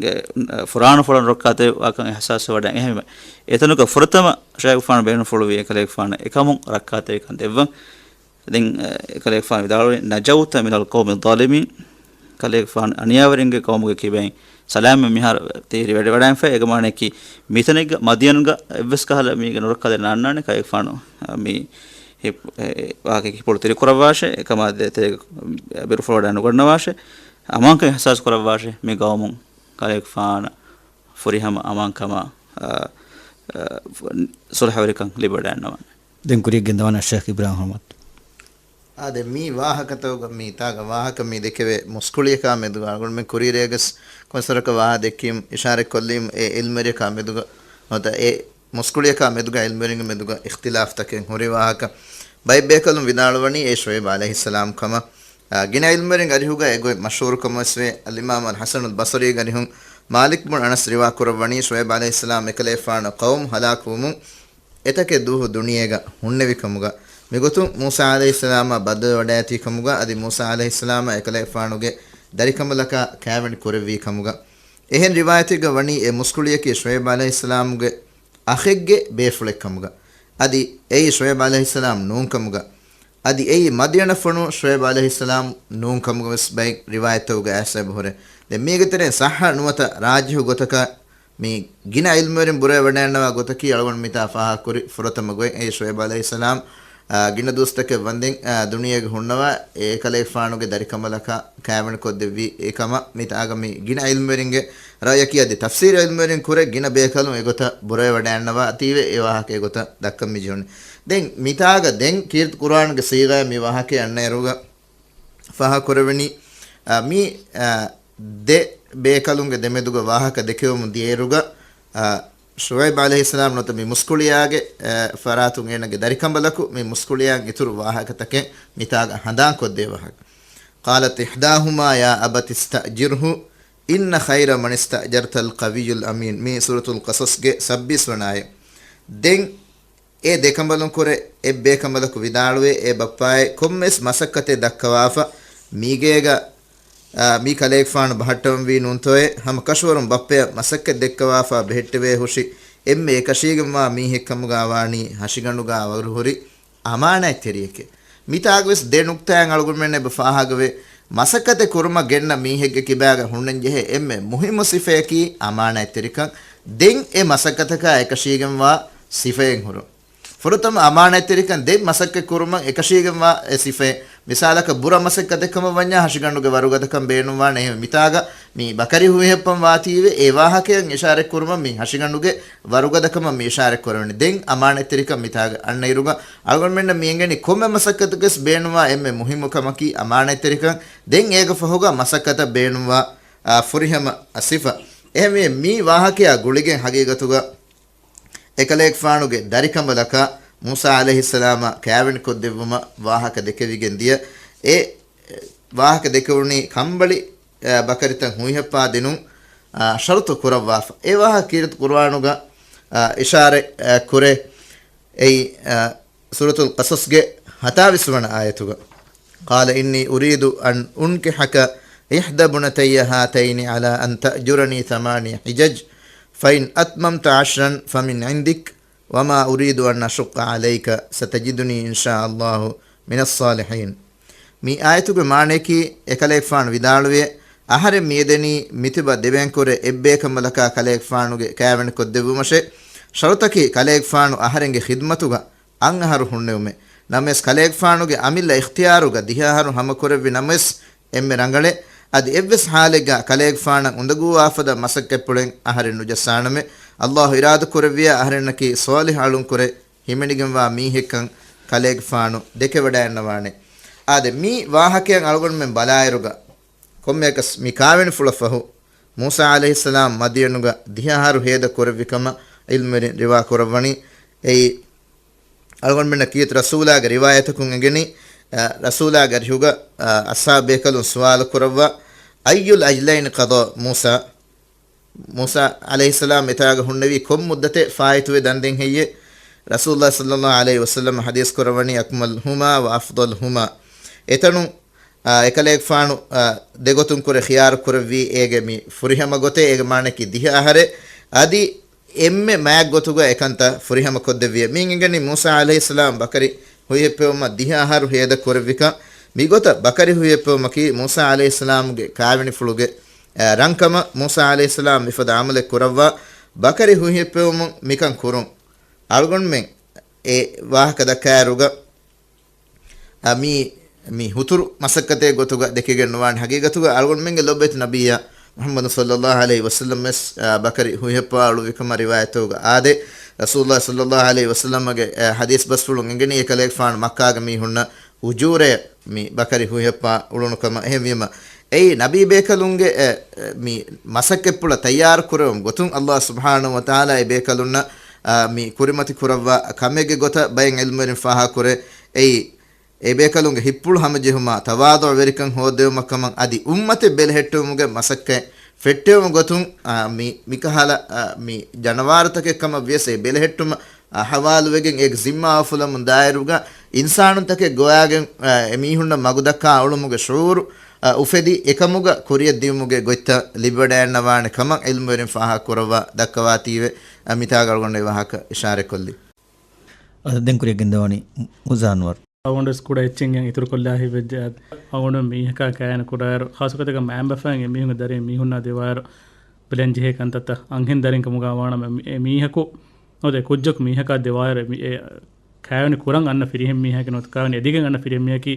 ގެ، އަ، ފުރާނަފުޅަށް ނުރައްކާތެރިވާކަން އިޙްސާސްވެވަޑައި. އެހެންވެ، އެތަނުގަ ފުރަތަމަ ޝުޢައިބުގެފާނު ބޭނުންފުޅުވީ އެކަލޭގެފާނަށް އެކަމުން ރައްކާތެރިކަން ދެއްވަން. ދެން، އަ، އެކަލޭގެފާނު ވިދާޅުވީ، "نجوت من القوم الظالمين." ކަލޭގެފާނު އަނިޔާވެރިންގެ ޤައުމުގެ ކިބައިން ސަލާމަތް މިހާރު ތި ރިވެޑިވަޑައިފަ. އޭގެ މާނައަކީ މިތަނެއްގަ މަދިޔަންގަ އެއްވެސް ކަހަލަ މީގެ ނުރައްކާތެރި ނާންނާނެ. ކަލޭގެފާނު، އަ، މި ހި-، އެ، ވާހަކަ ހިފުޅު ތިރިކުރައްވާށޭ، އެކަމާ ދޭތެރޭގަ ބިރުފުޅުވަޑައި ނުގަންނަވާށޭ، އަމާންކަން އިޙްސާސް ކުރައްވާށޭ، މި ޤައުމުން ކަލޭގެފާނަށް ފުރިހަމަ އަމާންކަމާ، އަ، އަ، ޞުލްޙަވެރިކަން ލިބިވަޑައިގަންނަވާނެ. ދެން ކުރިއަށް ގެންދަވާނެ ޝޭޚް އިބްރާހިމް އަޙްމަދު. އާދެ، މި ވާހަކަތަކުގަ މިތާގަ ވާހަކަ މި ދެކެވޭ މުސްކުޅިޔަކާ މެދުގަ އަޅުގަނޑުމެން ކުރީރޭގަސް ކޮންސަރަކަށް ވާހަ ދެއްކީމް އިޝާރަތް ކޮށްލީމް އެ އިލްމުވެރިޔަކާ މެދުގަ ނުވަތަ އެ މުސްކުޅިޔަކާ މެދުގަ އިލްމުވެރިންގެ މެދުގަ އިޚްތިލާފްތަކެއް ހުރި ވާހަކަ. ބައެއް ބޭކަލުން ވިދާޅުވަނީ އެ ޝުޢައިބް ޢަލައިހިއްސަލާމް ކަމަށް. އާ، ގިނަ އިލްމުވެރިން އަރިހުގަ އެގޮތް މަޝްހޫރު ކަމަށް ވެސް ވޭ. އަލްއިމާމް އަލް ޙަސަނުލް ބަޞްރީގެ އަރިހުން، މާލިކް ބުން އަނަސް ރިވާ ކުރައްވަނީ ޝުޢައިބް ޢަލައިހިއްސަލާމް އެކަލޭފާނު ޤައުމު ހަލާކުވުމުން އެތަކެއް ދުވަހު ދުނިޔޭގަ ހުންނެވި ކަމުގަ، މިގޮތުން މޫސާ ޢަލައިހިއްސަލާމާ ބައްދަލުވަޑައިގަތީ ކަމުގަ، އަދި މޫސާ ޢަލައިހިއްސަލާމާ އެކަލޭފާނުގެ ދަރިކަނބަލަކާ ކާވެނި ކުރެއްވީ ކަމުގަ. އެހެން ރިވާޔަތެއްގަ ވަނީ އެ މުސްކުޅިޔަކީ ޝުޢައިބް ޢަލައިހިއްސަލާމުގެ އަޚެއްގެ ބޭފުޅެއް ކަމުގަ، އަދި އެއީ ޝުޢައިބް ޢަލައިހިއްސަލާމް ނޫން ކަމުގަ، އަދި އެއީ މަދްޔަނަށް ފޮނު ޝުޢައިބް ޢަލައިހިއްސަލާމް ނޫން ކަމުގަ ވެސް ބައެއް ރިވާޔަތްތަކުގަ އައިސް އެބަހުރޭ. ދެން މީގެ ތެރެއިން ޞައްޙަ ނުވަތަ ރާޖިޙު ގޮތަކަށް މި ގިނަ ޢިލްމުވެރިން ބުރަވެވަޑައިގަންނަވާ ގޮތަކީ އަޅުގަނޑު މިތާ ފާހަގަކުރި ފުރަތަމަ ގޮތް އެއީ ޝުޢައިބް ޢަލައިހިއްސަލާމް، އާ، ގިނަ ދުވަސްތަކެއް ވަންދެން، އާ، ދުނިޔޭގަ ހުންނަވާ އެކަލޭގެފާނުގެ ދަރިކަނބަލަކާ ކާވެނިކޮށްދެއްވީ އެކަމަށް މިތާގަ މި ގިނަ ޢިލްމުވެރިންގެ ރައުޔަކީ އަދި ތަފްސީރު ޢިލްމުވެރިން ކުރެ ގިނަ ބޭކަލުން އެގޮތަށް ބުރަވެވަޑައިގަންނަވާތީވެ އެ ވާހަކަ އެގޮތަށް ދައްކަން މި ޖެހުނީ. ދެން މިތާގަ ދެން ކީރިތި ޤުރުއާނުގެ ޞީޣާއެއް މި ވާހަކައެއް އަންނައިރުގަ ފާހަގަކުރެވެނީ، އާ، މި، އާ، ދެ ބޭކަލުންގެ ދެމެދުގަ ވާހަކަ ދެކެވެމުން ދިޔައިރުގަ، އާ، ޝުޢައިބް ޢަލައިހިއްސަލާމް ނުވަތަ މި މުސްކުޅިޔާގެ، އާ، ފަރާތުން އޭނަގެ ދަރިކަނބަލަކު މި މުސްކުޅިޔާއަށް އިތުރު ވާހަކަތަކެއް މިތާގަ ހަނދާންކޮށްދޭ ވާހަކަ. قالت إحداهما يا أبت استأجره إن خير من استأجرت القوي الأمين. މީ ސޫރަތުލް ޤަޞަޞްގެ ސައްބީސް ވަނަ އާޔަތް. ދެން އެ ދެކަނބަލުން ކުރެ އެއްބޭކަނބަލަކު ވިދާޅުވޭ، އޭ ބައްޕާއޭ، ކޮންމެސް މަސައްކަތެއް ދައްކަވާފަ، މީގޭގަ، އާ، މީ ކަލޭގެފާނު ބަހައްޓަވަންވީ ނޫންތޯއޭ؟ ހަމަ ކަށަވަރުން ބައްޕަޔަށް މަސައްކަތް ދެއްކަވާފަ ބެހެއްޓެވޭ ހުށި އެންމެ އެކަށީގެންވާ މީހެއްކަމުގަ ވާނީ ހަށިގަނޑުގަ ވަރުހުރި އަމާނާތްތެރިއެކޭ. މިތާގަވެސް ދެ ނުކްތާއިން އަޅުގަނޑުމެން އެބަ ފާހަގަވޭ، މަސައްކަތެއް ކުރުމަށް ގެންނަ މީހެއްގެ ކިބާގަ ހުންނަންޖެހޭ އެންމެ މުހިއްމު ސިފަޔަކީ އަމާނާތްތެރިކަން. ދެން އެ މަސައްކަތަކާ އެކަށީގެންވާ ސިފައެއް ހުރުން. ފުރަތަމަ އަމާނާތްތެރިކަން، ދެން މަސައްކަތް ކުރުމަށް އެކަށީގެންވާ އެ ސިފައެއް. މިސާލަކަށް ބުރަ މަސައްކަތެއް ކަމަށް ވަންޏާ ހަށިގަނޑުގެ ވަރުގަދަކަން ބޭނުންވާނެ. އެހެން މިތާގަ މި ބަކަރި ހުވިހައްޕަން ވާތީވެ އެ ވާހަކަޔަށް އިޝާރަތް ކުރުމަށް މި ހަށިގަނޑުގެ ވަރުގަދަކަމަށް މި އިޝާރަތް ކުރެވެނީ. ދެން އަމާނާތްތެރިކަން މިތާގަ އަންނައިރުގަ އަޅުގަނޑުމެންނަށް މި އެނގެނީ ކޮންމެ މަސައްކަތަކަސް ބޭނުންވާ އެންމެ މުހިއްމު ކަމަކީ އަމާނާތްތެރިކަން. ދެން އޭގަ ފަހުގަ މަސައްކަތަށް ބޭނުންވާ، އާ، ފުރިހަމަ ސިފަ. އެހެންވެ މި ވާހަކަޔާ ގުޅިގެން ހަގީގަތުގަ އެކަލޭގެފާނުގެ ދަރިކަނބަލަކާ މޫސާ ޢަލައިހިއްސަލާމަށް ކާވެނިކޮށްދެއްވުމަށް ވާހަކަ ދެކެވިގެން ދިޔަ. އެ ވާހަކަ ދެކެވުނީ ކަނބަޅި، އަ، ބަކަރިތައް ހުވިހައްޕާ ދިނުން، އަ، ޝަރުތު ކުރައްވާފަ. އެ ވާހަކަ ކީރިތި ޤުރުއާނުގަ، އަ، އިޝާރަތް، އަ، ކުރޭ. އެއީ، އަ، ސޫރަތުލް ޤަޞަޞްގެ ހަތާވީސް ވަނަ އާޔަތުގަ، قال إني أريد أن أنكحك إحدى ابنتي هاتين على أن تأجرني ثماني حجج فإن أتممت عشرا فمن عندك وما أريد أن أشق عليك ستجدني إن شاء الله من الصالحين. މި އާޔަތުގެ މާނަޔަކީ، އެކަލޭގެފާނު ވިދާޅުވިއޭ، އަހަރެން މިއެދެނީ މިތިބަ ދެބޭންކުރެ އެއްބޭކަނބަލަކާ ކަލޭގެފާނުގެ ކާވެނި ކޮށްދެއްވުމަށޭ. ޝަރުތަކީ ކަލޭގެފާނު އަހަރެންގެ ޚިދްމަތުގަ އަށް އަހަރު ހުންނެވުމޭ. ނަމަވެސް ކަލޭގެފާނުގެ އަމިއްލަ އިޚްތިޔާރުގަ ދިހަ އަހަރު ހަމަކުރެއްވި ނަމަވެސް، އެންމެ ރަނގަޅޭ. އަދި އެއްވެސް ޙާލެއްގަ ކަލޭގެފާނަށް އުނދަގޫވާފަދަ މަސައްކަތްޕުޅެއް އަހަރެން ނުޖައްސާނަމޭ. ﷲ އިރާދަކުރެއްވިޔާ އަހަރެންނަކީ ޞާލިޙު އަޅުންކުރެ ހިމެނިގެންވާ މީހެއްކަން ކަލޭގެފާނު ދެކެވަޑައިގަންނަވާނެ. އާދެ، މި ވާހަކަޔަށް އަޅުގަނޑުމެން ބަލާއިރުގަ، ކޮންމެއަކަސް މި ކާވެނިފުޅަށް ފަހު، މޫސާ ޢަލައިހިއްސަލާމް މަދްޔަނުގަ ދިހަ އަހަރު ހޭދަ ކުރެއްވި ކަމަށް ޢިލްމުވެރިން ރިވާ ކުރައްވަނީ. އެއީ، އަޅުގަނޑުމެންނަށް ކީރިތި ރަސޫލާގެ ރިވާޔަތަކުން އެނގެނީ، އަ، ރަސޫލާގެ އަރިހުގަ، އަ، އަޞްޙާބު ބޭކަލުން ސުވާލު ކުރައްވާ، أي الأجلين قضى موسى؟ މޫސާ ޢަލައިހިއްސަލާމް އެތާގަ ހުންނެވީ ކޮން މުއްދަތެއް ފާއިތުވެ ދަންދެން ހެއްޔޭ؟ ރަސޫލުﷲ ޞައްލަﷲ ޢަލައިހި ވަސައްލަމަ ޙަދީޘް ކުރައްވަނީ، أكملهما وأفضلهما. އެތަނުން، އާ، އެކަލޭގެފާނު، އާ، ދެގޮތުން ކުރެ ޚިޔާރު ކުރެއްވީ އޭގެ މި ފުރިހަމަ ގޮތެއް، އޭގެ މާނައަކީ ދިހަ އަހަރެއް. އަދި އެންމެ މާތް ގޮތުގަ އެކަންތައް ފުރިހަމަ ކޮށްދެއްވިޔޭ. މިއިން އެނގެނީ މޫސާ ޢަލައިހިއްސަލާމް ބަކަރި ހުއިހެއްޕެވުމަށް ދިހަ އަހަރު ހޭދަ ކުރެއްވިކަން. މިގޮތަށް ބަކަރި ހުއިހެއްޕެވުމަކީ މޫސާ ޢަލައިހިއްސަލާމްގެ ކާވެނިފުޅުގެ، އާ، ރަންކަމަށް. މޫސާ ޢަލައިހިއްސަލާމް މިފަދަ ޢަމަލެއް ކުރައްވާ، ބަކަރި ހުއިހެއްޕެވުމުން މިކަން ކުރުން. އަޅުގަނޑުމެން އެ ވާހަކަ ދައްކާއިރުގަ، އަ، މީ، މީ ހުތުރު މަސައްކަތެއް ގޮތުގަ ދެކިގެން ނުވާނެ. ހަގީގަތުގަ އަޅުގަނޑުމެންގެ ލޮބުވެތި ނަބިއްޔާ މުޙައްމަދު ޞައްލަﷲ ޢަލައިހި ވަސައްލަމް ވެސް، އަ، ބަކަރި ހުއިހެއްޕަވާ އުޅުއްވިކަމަށް ރިވާޔަތްތަކުގަ އާދޭ. ރަސޫލުﷲ ޞައްލަﷲ ޢަލައިހި ވަސައްލަމްގެ، އަ، ޙަދީޘް ބަސްފުޅުން އެނގެނީ އެކަލޭގެފާނު މައްކާގަ މީހުންނަށް އުޖޫރައަށް މި ބަކަރި ހުއިހެއްޕަވާ އުޅުނު ކަމަށް. އެހެންވީމަ، އެއީ ނަބީ ބޭކަލުންގެ، އެ، އެ، މި މަސައްކަތްޕުޅަށް ތައްޔާރު ކުރެވުން ގޮތުން ﷲ ސުބްޙާނަހޫ ވަތަޢާލާ އެ ބޭކަލުންނަށް، އަ، މި ކުރިމަތި ކުރައްވާ ކަމެއްގެ ގޮތަށް ބައެއް ޢިލްމުވެރިން ފާހަގަކުރޭ. އެއީ، އެ ބޭކަލުންގެ ހިތްޕުޅު ހަމަޖެހުމާ، ތަވާޟުޢުވެރިކަން ހޯއްދެވުމަށް ކަމަށް އަދި އުއްމަތެއް ބެލެހެއްޓުވުމުގެ މަސައްކަތް ފެއްޓެވުމުގެ ގޮތުން، އާ، މި، މިކަހަލަ، އާ، މި ޖަނަވާރުތަކެއް ކަމަށް ވިޔަސް އެ ބެލެހެއްޓުމަށް އަހަވާލުވެގެން އޭގެ ޒިންމާ އުފުލަމުން ދާއިރުގަ އިންސާނުންތަކެއް ގޮވާގެން، އާ، އެ މީހުންނަށް މަގުދައްކާ އުޅުމުގެ ޝުޢޫރު، އާ، އުފެދި އެކަމުގަ ކުރިޔަށްދިއުމުގެ ގޮތްތައް ލިބިވަޑައިގަންނަވާނެ ކަމަށް ޢިލްމުވެރިން ފާހަގަކުރައްވާ ދައްކަވާތީވެ، އާ، މިތާގަ އަޅުގަނޑު އެ ވާހަކަ އިޝާރަތްކޮށްލީ. އަދި ދެން ކުރިޔަށް ގެންދަވަނީ މުޒާ އަންވަރު. އަޅުގަނޑު ވެސް ކުޑަ އެއްޗެއް އިތުރުކޮށްލާ ހިތްވެއްޖެ. އަޅުގަނޑު މީހަކާ ކާވެނި ކުރާއިރު، ޚާއްޞަކޮށް މައިންބަފައިން އެމީހުންގެ ދަރިން މީހުންނާ ދިވާއިރު ބެލެން ޖެހޭ ކަންތައްތައް އަންހެން ދަރިން ކަމުގަ ވާނަމަ، އެ މީހަކު ނުވަތަ ކުއްޖަކު މީހަކާ ދިވާއިރު އެ ކާވެނި ކުރަން އަންނަ ފިރިހެން މީހަކީ ނުވަތަ ކާވެނި އެދިގެން އަންނަ ފިރިހެން މީހަކީ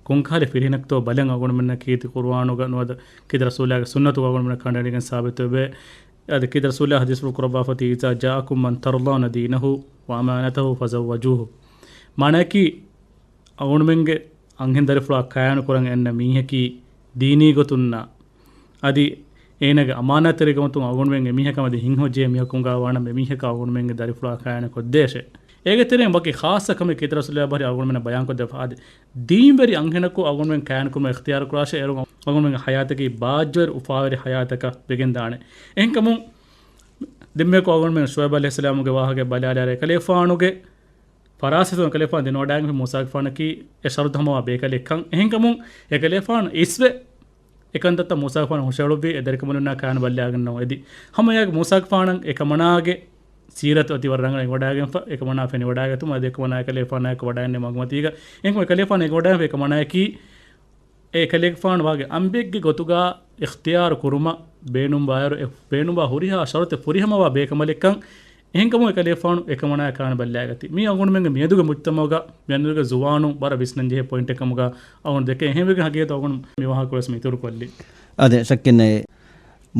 ކޮންކަހަލަ ފިރިހެނެއްތޯ ބަލަން އަޅުގަނޑުމެންނަށް ކީރިތި ޤުރުއާނުގަ ނުވަތަ ކީރިތި ރަސޫލާގެ ސުންނަތުގަ އަޅުގަނޑުމެންނަށް ކަނޑައެޅިގެން ސާބިތުވެ. އަދި ކީރިތި ރަސޫލާ ޙަދީޘްފުޅު ކުރައްވާފަ ތީ، إذا جاءكم من ترضون دينه وأمانته فزوجوه. މާނައަކީ، އަޅުގަނޑުމެންގެ އަންހެން ދަރިފުޅާ ކާވެނި ކުރަން އަންނަ މީހަކީ ދީނީ ގޮތުންނާ އަދި އޭނާގެ އަމާނާތްތެރިކަމަށް އަޅުގަނޑުމެން އެމީހަކާ މަދި ހިތްހަމަޖެހޭ މީހަކު ކަމުގަ ވާނަމަ، އެމީހަކާ އަޅުގަނޑުމެންގެ ދަރިފުޅާ ކާވެނި ކޮށްދޭށޭ. އޭގެ ތެރެއިން ވަކި ޚާއްޞަ ކަމެއް ކީރިތި ރަސޫލާ ބަހަރީ އަޅުގަނޑުމެންނަށް ބަޔާންކޮށްދެއްވާ. އަދި ދީންވެރި އަންހެނަކު އަޅުގަނޑުމެން ކާވެނި ކުރުމަށް އިޚްތިޔާރު ކުރާށޭ، އޭރުން އަޅުގަނޑުމެންގެ ޙަޔާތަކީ ބާއްޖަވެރި އުފާވެރި ޙަޔާތަކަށް ވެގެންދާނެ. އެހެންކަމުން ދެންމެ އަޅުގަނޑުމެން ޝުޢައިބު ޢަލައިހިއްސަލާމުގެ ވާހަކަ ބަލާލާރޭ، އެކަލޭގެފާނުގެ ފަރާސަތުން އެކަލޭގެފާނު ދެނެވަޑައިގެންފި މޫސާގެފާނަކީ އެ ޝަރުތު ހަމަވާ ބޭކަލެއްކަން. އެހެންކަމުން އެކަލޭގެފާނު އިސްވެ އެކަންތައްތައް މޫސާގެފާނަށް ހުށައެޅުއްވި އެ ދަރިކަނބަލުންނާ ކާވެނި ބައްލަވާގަންނަވަން އެދި. ހަމައެއާއެކު މޫސާގެފާނަށް އެކަމަނާގެ ސީރަތު އަދި ވަރަށް ރަނގަޅަށް އެނގިވަޑައިގެންފަ، އެކަމަނާ ފެނިވަޑައިގަތުމަށް އަދި އެކަމަނާ އެކަލޭގެފާނާއެކު ވަޑައިގެންނެވި މަގުމަތީގަ. އެހެންކަމުން އެކަލޭގެފާނު އެނގިވަޑައިގެންފި އެކަމަނާއަކީ އެ އެކަލޭގެފާނު ވާގެ އަނބިއެއްގެ ގޮތުގަ އިޚްތިޔާރު ކުރުމަށް ބޭނުންވާއިރު، އެ ބޭނުންވާ ހުރިހާ ޝަރުތެއް ފުރިހަމަވާ ބޭކަނބަލެއްކަން. އެހެންކަމުން އެކަލޭގެފާނު އެކަމަނާއާ ކާވެނި ބައްލަވައިގަތީ. މީ އަޅުގަނޑުމެންގެ މިއަދުގެ މުޖްތަމަޢުގަ މިއަދުގެ ޒުވާނުން ވަރަށް ވިސްނަންޖެހޭ ޕޮއިންޓެއް ކަމުގަ އަޅުގަނޑު ދެކޭ. އެހެންވެގެން ހަގީގަތު އަޅުގަނޑު މި ވާހަކަ ވެސް މި އިތުރުކޮށްލީ. އާދެ، ޝައްކެއް ނެތް.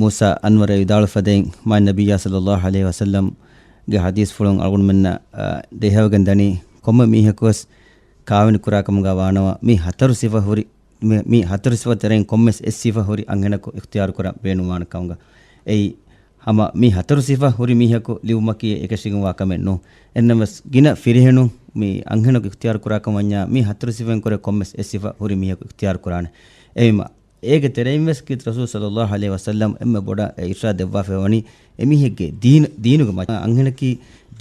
މޫސާ އަންވަރަށް ވިދާޅުފަދައިން މާތް ނަބިއްޔާ ޞައްލަﷲ ޢަލައިހި ވަސައްލަމްގެ ޙަދީޘްފުޅުން އަޅުގަނޑުމެންނަށް، އާ، ދޭހަވެގެން ދަނީ ކޮންމެ މީހަކުވެސް ކާވެނި ކުރާ ކަމުގަ ވާނަމަ، މި ހަތަރު ސިފަ ހުރި، މި، މި ހަތަރު ސިފަ ތެރެއިން ކޮންމެސް އެއް ސިފަ ހުރި އަންހެނަކު އިޚްތިޔާރު ކުރަން ބޭނުންވާނެ ކަމުގަ. އެއީ، ހަމަ މި ހަތަރު ސިފަ ހުރި މީހަކު ލިބުމަކީ އެކަށީގެންވާ ކަމެއް ނޫން. އެހެންނަމަވެސް، ގިނަ ފިރިހެނުން މި އަންހެނަކު އިޚްތިޔާރު ކުރާ ކަމަށް ވަންޏާ، މި ހަތަރު ސިފައިން ކުރެ ކޮންމެސް އެއް ސިފަ ހުރި މީހަކު އިޚްތިޔާރު ކުރާނެ. އެހެންވީމަ، އޭގެ ތެރެއިން ވެސް ކީރިތި ރަސޫލު ޞައްލަﷲ ޢަލައިހި ވަސައްލަމް އެންމެ ބޮޑަށް އެ އިރުޝާދު ދެއްވާފައި ވަނީ، އެމީހެއްގެ ދީން، ދީނުގެ މައްޗަށް އަންހެނަކީ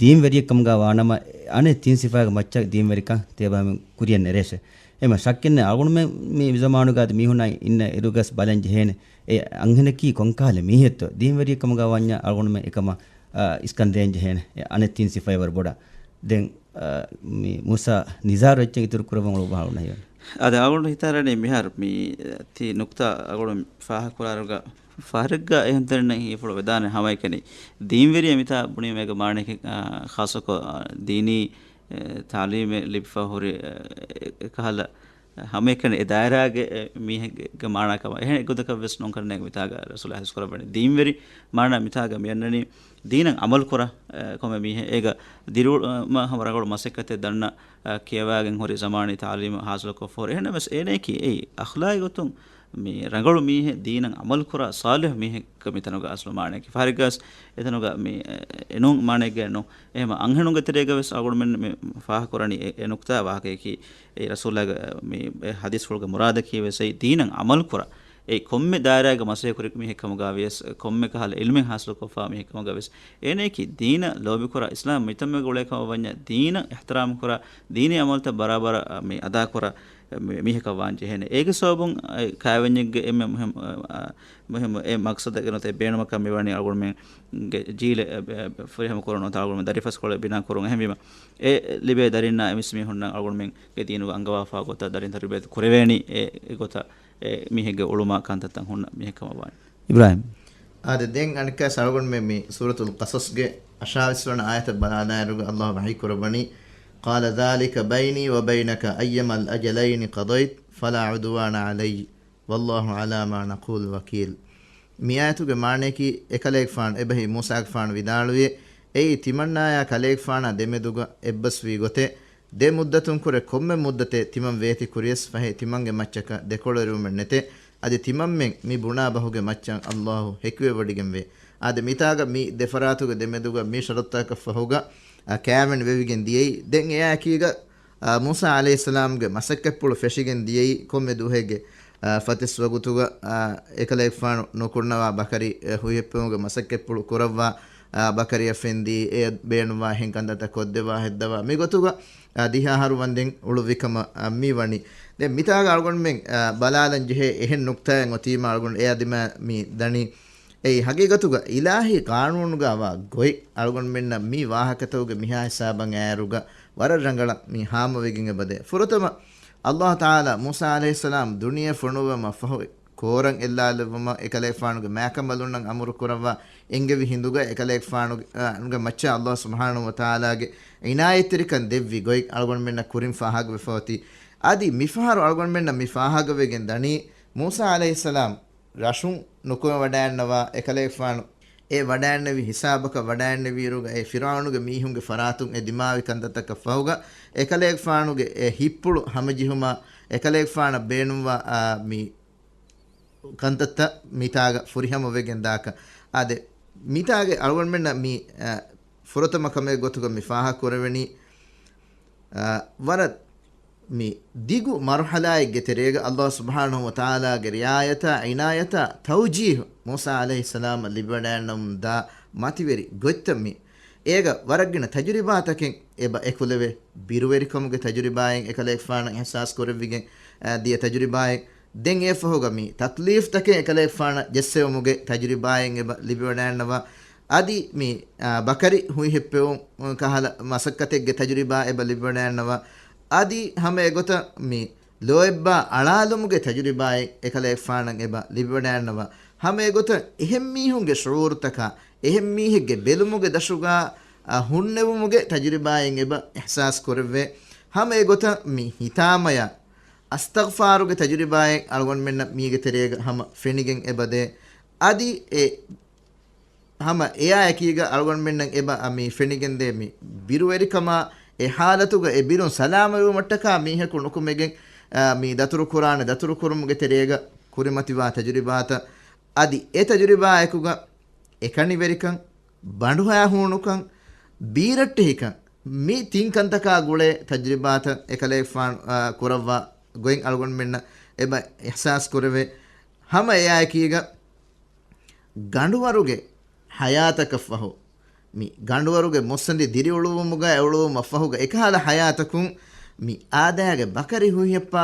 ދީންވެރިއެއް ކަމުގަ ވާނަމަ، އަނެއް ތިން ސިފައިގެ މައްޗަށް ދީންވެރިކަން ތިޔަބައިމީހުން ކުރިޔަށް ނެރޭށޭ. އެހެންވީމަ، ޝައްކެއް ނެތް، އަޅުގަނޑުމެން މި ޒަމާނުގަ އަދި މީހުންނާ އިންނަ އިރުގަސް ބަލަން ޖެހޭނެ، އެ އަންހެނަކީ ކޮންކަހަލަ މީހެއްތޯ؟ ދީންވެރިއެއް ކަމުގަ ވަންޏާ އަޅުގަނޑުމެން އެކަމަށް އާ، އިސްކަން ދޭން ޖެހޭނެ. އެ އަނެއް ތިން ސިފައެއް ވަރަށް ބޮޑަށް. ދެން، އާ، މި މޫސާ ނިޒާރު އެއްޗެއް އިތުރު ކުރައްވަން އުޅުއްވާ ހުންނަ ހިޔަން. އަދި އަޅުގަނޑު ހިތާރަނީ މިހާރު މި ތި ނުކުތާ އަޅުގަނޑު ފާހަގަކުރާއިރުގަ ފަހަރެއްގަ އެހެން ތަނެއް ހީފުޅު ވެދާނެ ހަމައެކަނި. ދީންވެރިޔާ މިތާ ބުނީމޭގެ މާނައަކީ، އާ، ޚާއްޞަކޮށް، އާ، ދީނީ، އެ، ތާލީމެއް ލިބިފަ ހުރި، އެ، އެ، އެކަހަލަ ހަމައެކަނި އެ ދާއިރާގެ އެ މީހެއްގެ މާނައަކަށް އެހެން އެއްގޮތަކަށް ވެސް ނޫން ކަންނޭނގެ މިތާގަ ރަސޫލާ ހަދީސް ކުރައްވަނީ. ދީންވެރި މާނަ މިތާގަ މި އަންނަނީ ދީނަށް އަމަލު ކުރާ، އެ، ކޮންމެ މީހެއް އޭގަ ދިރިއުޅުމަށް ހަމަ ރަނގަޅު މަސައްކަތެއް ދަންނަ، އެ، ކިޔަވާގެން ހުރި ޒަމާނީ ތާލީމު ހާސިލުކޮށްފަ ހުރި. އެހެންނަމަވެސް އޭނައަކީ އެއީ އަޚްލާގީ ގޮތުން މި ރަނގަޅު މީހެއް ދީނަށް އަމަލު ކުރާ ޞާލިޙު މީހެއް މިތަނުގަ އަސްލު މާނައަކީ. ފަހަރެއްގަސް އެތަނުގަ މި، އެ، އެނޫން މާނައެއްގައެއް ނޫން. އެހެމަ އަންހެނުންގެ ތެރޭގަ ވެސް އަޅުގަނޑުމެން މި ފާހަގަކުރަނީ އެ، އެ ނުކުތާ ވާހަކަޔަކީ. އެ ރަސޫލާގެ މި، އެ ޙަދީޘްފުޅުގެ މުރާދަކީ ވެސް އެއީ ދީނަށް އަމަލު ކުރާ. އެ ކޮންމެ ދާއިރާގެ މަސައްކަތް ކުރި މީހެއް ކަމުގަ ވިޔަސް، ކޮންމެ ކަހަލަ އިލްމެއް ހާސިލުކޮށްފާ މީހެއް ކަމުގަ ވެސް، އޭނައަކީ ދީނަށް ލޯބިކުރާ، އިސްލާމް މިތަންމެގަ އުޅޭ ކަމަށް ވަންޏާ ދީނަށް އިޙްތިރާމް ކުރާ، ދީނީ އަމަލުތައް ބަރާބަރަށް މި އަދާކުރާ މި، މީހަކަށް ވާން ޖެހޭނެ. އޭގެ ސަބަބުން އެ ކާވެންޏެއްގެ އެންމެ މުހިންމު، އާ، މުހިންމު އެއް މަޤްޞަދެއްގެ ނުވަތަ އެއް ބޭނުމަކަށް މިވަނީ އަޅުގަނޑުމެންގެ ޖީލެއް، އެ، އެ، ފުރިހަމަ ކުރުން ނުވަތަ އަޅުގަނޑުމެން ދަރިފަސްކޮޅެއް ބިނާ ކުރުން. އެހެންވީމަ، އެ ލިބޭ ދަރިންނާ އެ މިސްމީހުންނަށް އަޅުގަނޑުމެންގެ ދީނުގަ އަންގަވާފާ ގޮތަށް ދަރިން ތަރުބިޔަތު ކުރެވޭނީ، އެ، އެ ގޮތަށް އެ މީހެއްގެ އުޅުމާ ކަންތައްތައް ހުންނަ މީހެއް ކަމަށް ވާނެ. އިބްރާހިމް. އާދެ، ދެން އަނެއްކާ އަޅުގަނޑުމެން މި ސޫރަތުލް ޤަޞަޞްގެ އަށާވީސް ވަނަ އާޔަތަށް ބަލާލާއިރުގަ ﷲ ވަޙީ ކުރައްވަނީ، قَالَ ذَٰلِكَ بَيْنِي وَبَيْنَكَ أَيُّمَا الْأَجَلَيْنِ قَضَيْتَ فَلَا عُدْوَانَ عَلَيَّ وَاللَّهُ عَلَىٰ مَا نَقُولُ وَكِيلٌ. މި އާޔަތުގެ މާނައަކީ، އެކަލޭގެފާނު، އެބަހީ މޫސާގެފާނު ވިދާޅުވި، އެއީ ތިމަންނާޔާ ކަލޭގެފާނާ ދެމެދުގަ އެއްބަސްވީ ގޮތެއް، ދެ މުއްދަތުން ކުރެ ކޮންމެ މުއްދަތެއް ތިމަން ވޭތި ކުރިޔަސް ފަހެ ތިމަންގެ މައްޗަކަށް ދެކޮޅުއެރުވުމެއް ނެތޭ. އަދި ތިމަންމެން މި ބުނާ ބަހުގެ މައްޗަށް ﷲ ހެކިވެވޮޑިގެންވޭ. އާދެ، މިތާގަ މި ދެފަރާތުގެ ދެމެދުގަ މި ޝަރުޠުތަކަށް ފަހުގަ، އާ، ކާވެނި ވެވިގެން ދިޔައީ. ދެން އެއާއެކީގަ، އާ، މޫސާ ޢަލައިހިއްސަލާމްގެ މަސައްކަތްޕުޅު ފެށިގެން ދިޔައީ ކޮންމެ ދުވަހެއްގެ، އާ، ފަތިސް ވަގުތުގަ، އާ، އެކަލޭގެފާނު ނުކުންނަވާ ބަކަރި، އެ، ހުއިހެއްޕެވުމުގެ މަސައްކަތްޕުޅު ކުރައްވާ، އާ، ބަކަރިއަށް ފެންދީ، އެ ބޭނުންވާ އެހެން ކަންތައްތައް ކޮށްދެއްވާ ހެއްދަވާ. މިގޮތުގަ، އާ، ދިހަ އަހަރު ވަންދެން އުޅުއްވި ކަމަށް، އާ، މި ވަނީ. ދެން މިތާގަ އަޅުގަނޑުމެން، އާ، ބަލާލަން ޖެހޭ އެހެން ނުކްތާއެއް އޮތީމަ އަޅުގަނޑު އެއަށް ދިމާ މި ދަނީ. އެއީ ހަގީގަތުގަ އިލާހީ ޤާނޫނުގަ ވާ ގޮތް އަޅުގަނޑުމެންނަށް މި ވާހަކަތަކުގެ މިހާ ހިސާބަށް އައިއިރުގަ ވަރަށް ރަނގަޅަށް މި ހާމަވެގެން އެބަދޭ. ފުރަތަމަ، ﷲ ތަޢާލާ މޫސާ ޢަލައިހިއްސަލާމް ދުނިޔެ ފޮނުއްވަމަށް ފަހު ކޯރަން އެއްލާލެއްވުމަށް އެކަލޭގެފާނުގެ މާކަނބަލުންނަށް އަމުރު ކުރައްވާ އެންގެވި ހިނދުގަ އެކަލޭގެފާނުގެ، އާ، ގެ މައްޗަށް ﷲ ސުބްޙާނަހޫ ވަތަޢާލާގެ އިނާޔަތްތެރިކަން ދެއްވި ގޮތް އަޅުގަނޑުމެންނަށް ކުރިން ފާހަގަވެފަ އޮތީ. އަދި މިފަހަރު އަޅުގަނޑުމެންނަށް މި ފާހަގަވެގެން ދަނީ، މޫސާ ޢަލައިހިއްސަލާމް ރަށުން ނުކުމެވަޑައިންނަވާ އެކަލޭގެފާނު އެ ވަޑައިންނެވި ހިސާބަކަށް ވަޑައިންނެވިއިރުގަ އެ ފިރުޢައުނުގެ މީހުންގެ ފަރާތުން އެ ދިމާވި ކަންތައްތަކަށް ފަހުގަ އެކަލޭގެފާނުގެ އެ ހިތްޕުޅު ހަމަޖެހުމަށް އެކަލޭގެފާނަށް ބޭނުންވާ، އާ، މި ކަންތައްތައް މިތާގަ ފުރިހަމަވެގެން ދާކަށް. އާދެ، މިތާގެ އަޅުގަނޑުމެންނަށް މި، އާ، ފުރަތަމަ ކަމެއް ގޮތުގަ މި ފާހަގަ ކުރެވެނީ، އާ، ވަރަށް މި ދިގު މަރުޙަލާއެއްގެ ތެރޭގަ ﷲ ސުބްޙާނަހޫ ވަތަޢާލާގެ ރިޢާޔަތާ، ޢިނާޔަތާ، ތައުޖީހު މޫސާ ޢަލައިހިއްސަލާމަށް ލިބިވަޑައިންނަވަމުން ދާ މަތިވެރި ގޮތްތައް މި. އޭގަ ވަރަށްގިނަ ތަޖުރިބާތަކެއް އެބަ އެކުލެވޭ. ބިރުވެރިކަމުގެ ތަޖުރިބާއެއް އެކަލޭގެފާނަށް އިޙްސާސް ކުރެވިގެން، އާ، ދިޔަ ތަޖުރިބާއެއް. ދެން އެ ފަހުގަ މި ތަކްލީފްތަކެއް އެކަލޭގެފާނަށް ޖެއްސެވުމުގެ ތަޖުރިބާއެއް އެބަ ލިބިވަޑައިންނަވާ. އަދި މި، އާ، ބަކަރި ހުއިހެއްޕެވުން ކަހަލަ މަސައްކަތެއްގެ ތަޖުރިބާ އެބަ ލިބިވަޑައިންނަވާ. އަދި ހަމަ އެގޮތަށް މި ލޯތްބާ އަޅާލުމުގެ ތަޖުރިބާއެއް އެކަލޭގެފާނަށް އެބަ ލިބިވަޑައިންނަވާ. ހަމަ އެގޮތަށް އެހެން މީހުންގެ ޝުޢޫރުތަކާ، އެހެން މީހެއްގެ ބެލުމުގެ ދަށުގަ، އާ، ހުންނެވުމުގެ ތަޖުރިބާއެއް އެބަ އިޙްސާސް ކުރެވޭ. ހަމަ އެގޮތަށް މި ހިތާމަޔާ އަސްތަޣްފާރުގެ ތަޖުރިބާއެއް އަޅުގަނޑުމެންނަށް މީގެ ތެރޭގަ ހަމަ ފެނިގެން އެބަދޭ. އަދި އެ ހަމަ އެއާއެކީގަ އަޅުގަނޑުމެންނަށް އެބަ މި ފެނިގެންދޭ މި ބިރުވެރިކަމާ، އެ ޙާލަތުގަ އެ ބިރުން ސަލާމަތްވުމަށްޓަކާ މީހަކު ނުކުމެގެން، އާ، މި ދަތުރުކުރާނެ ދަތުރުކުރުމުގެ ތެރޭގަ ކުރިމަތިވާ ތަޖުރިބާތައް. އަދި އެ ތަޖުރިބާއެކުގަ އެކަނިވެރިކަން، ބަނޑުހައިހޫނުކަން، ބީރައްޓެހިކަން، މި ތިން ކަންތަކާ ގުޅޭ ތަޖުރިބާތައް އެކަލޭގެފާނު، އާ، ކުރައްވާ ގޮތް އަޅުގަނޑުމެންނަށް އެބަ އިޙްސާސް ކުރެވޭ. ހަމަ އެއާއެކީގަ ގަނޑުވަރުގެ ޙަޔާތަކަށްފަހު، މި ގަނޑުވަރުގެ މުއްސަނދި ދިރިއުޅުއްވުމުގަ އެއުޅުއްވުމަށްފަހުގަ އެކަހަލަ ޙަޔާތަކުން މި އާދައިގެ ބަކަރި ހުއިހެއްޕާ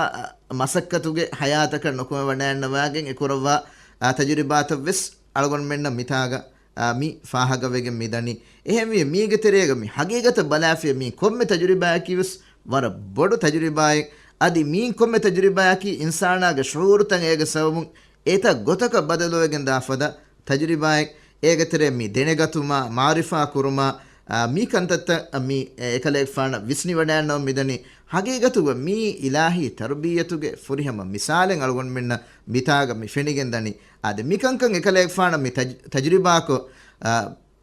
މަސައްކަތުގެ ޙަޔާތަކަށް ނުކުމެވަޑައިންނަވާގެން އެކުރައްވާ، އާ، ތަޖުރިބާތައްވެސް އަޅުގަނޑުމެންނަށް މިތާގަ، އާ، މި ފާހަގަވެގެން މިދަނީ. އެހެންވިޔަ މީގެ ތެރޭގަ މި ހަގީގަތަށް ބަލާފިޔަ މީ ކޮންމެ ތަޖުރިބާއަކީވެސް ވަރަށް ބޮޑު ތަޖުރިބާއެއް. އަދި މީ ކޮންމެ ތަޖުރިބާއަކީ އިންސާނާގެ ޝުޢޫރުތައް އޭގެ ސަބަބުން އެތައް ގޮތަކަށް ބަދަލުވެގެން ދާ ފަދަ ތަޖުރިބާއެއް. އޭގެ ތެރޭ މި ދެނެގަތުމާ، މަޢުރިފާ ކުރުމާ، އާ، މި ކަންތައްތައް މި އެކަލޭގެފާނަށް ވިސްނިވަޑައިގަންނަވަން މިދަނީ. ހަގީގަތުގަ މީ އިލާހީ ތަރުބިއްޔަތުގެ ފުރިހަމަ މިސާލެއް އަޅުގަނޑުމެންނަށް މިތާގަ މި ފެނިގެން ދަނީ. އާދެ، މިކަންކަން އެކަލޭގެފާނަށް މި ތަޖް-، ތަޖުރިބާކޮށް، އާ،